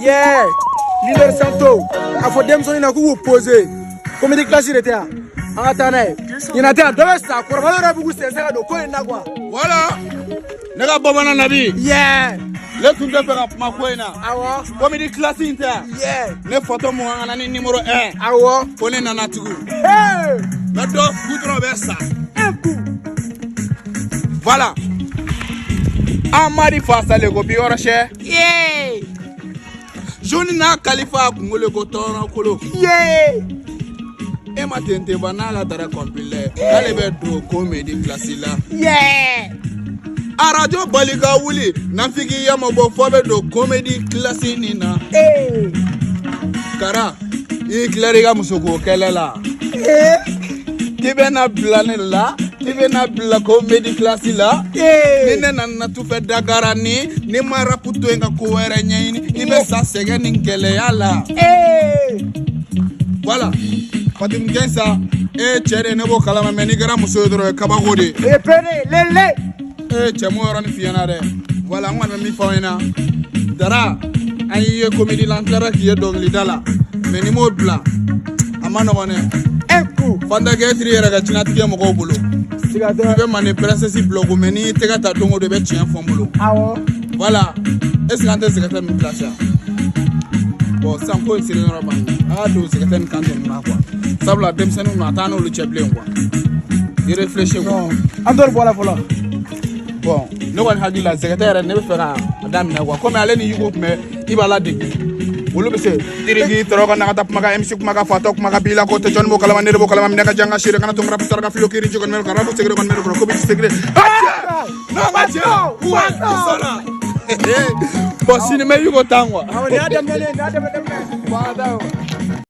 Yeah, leader Santo, a fɔ denmisɛnnin na k'u k'u poser. Comédie clash de tɛ yan. An ka taa n'a ye. Ɲinan tɛ yan, dɔ bɛ sa, kɔrɔbalen yɛrɛ b'u k'u sen ka don ko in na quoi. Voilà, ne ka bamanan nabi. Yeah. Ne tun tɛ fɛ ka kuma ko in na. Awɔ. Comédie clash in tɛ yan. Yeah. Ne fatɔ mun kan ka na ni numéro 1. Awɔ. Ko ne nana tugun. Hey. N bɛ dɔ ku dɔrɔn, o bɛ sa. Un coup. Voilà. Amadi Fasale ko bi yɔrɔ sɛ. Yeah. Joni n'a kalifa kunkolo ko tɔɔrɔ kolo. Yeah. E ma tenteba n'a ka dara kɔnpilɛ. K'ale bɛ don comédie clash la. Yeah. Arajo bali ka wuli nafigiya ma bɔ fɔ bɛ don comédie clash nin na. Hey. Kara, i tilara i ka musoko kɛlɛ la. Hey. K'i bɛna bila ne la, k'i bɛna bila comédie clash la. Hey. Ni ne nana tufɛ Dakar ni ma rap to yen ka ko wɛrɛ ɲɛɲini, i bɛ sa sɛgɛn ni gɛlɛya la. Hey. Voilà. Fatim Kensa, e ye cɛ de ye, ne b'o kalama, mais n'i kɛra muso ye dɔrɔn, o ye kabako de ye. E pere lele. E cɛ m'o yɔrɔnin f'i ɲɛna dɛ. Voilà, n kɔni bɛ min fɔ aw ɲɛna. Dara, an y'i ye comédie la, an tilara k'i ye dɔnkilida la. Mais n'i m'o bila, a ma nɔgɔn dɛ. Un coup. Fantakɛ tiri yɛrɛ ka diɲɛnatigɛ mɔgɔw bolo. Siga I tɛ. bɛ Mande princesse bila o kun, mais n'i y'i tɛgɛ ta don o don, i bɛ tiɲɛ fɔ n bolo. Awɔ. Voilà. Est ce que an tɛ secrétaire ninnu place yan? Bon, sisan ko in selen yɔrɔ ma, an ka don secrétaire ni Kante ninnu na quoi. Sabula denmisɛnninw na, a t'an n'olu cɛ bilen quoi. I réfléchis quoi. Non. An t'olu bɔ a la fɔlɔ. Bon, ne kɔni hakili la, secrétaire yɛrɛ, ne bɛ fɛ ka a daminɛ quoi. Komi ale ni Yugo tun bɛ i b'a ladege. Olu bɛ se tiriki tɔrɔ ka nakata kumakan MC kumakan fatɔ kumakan b'i la ko tɛ jɔnni b'o kalama, ne de b'o kalama, minɛ ka jan ka seere kana to rap saraka filo kiri jikɔni mɛn rap segere kɔni mɛn kɔnɔ ko bɛ segere. N'a ma cɛ, wa i sɔnna. Bon, sini bɛ Yugo tan quoi. Awɔ, nin y'a daminɛ, nin y'a daminɛ. Bon, an ka taa o.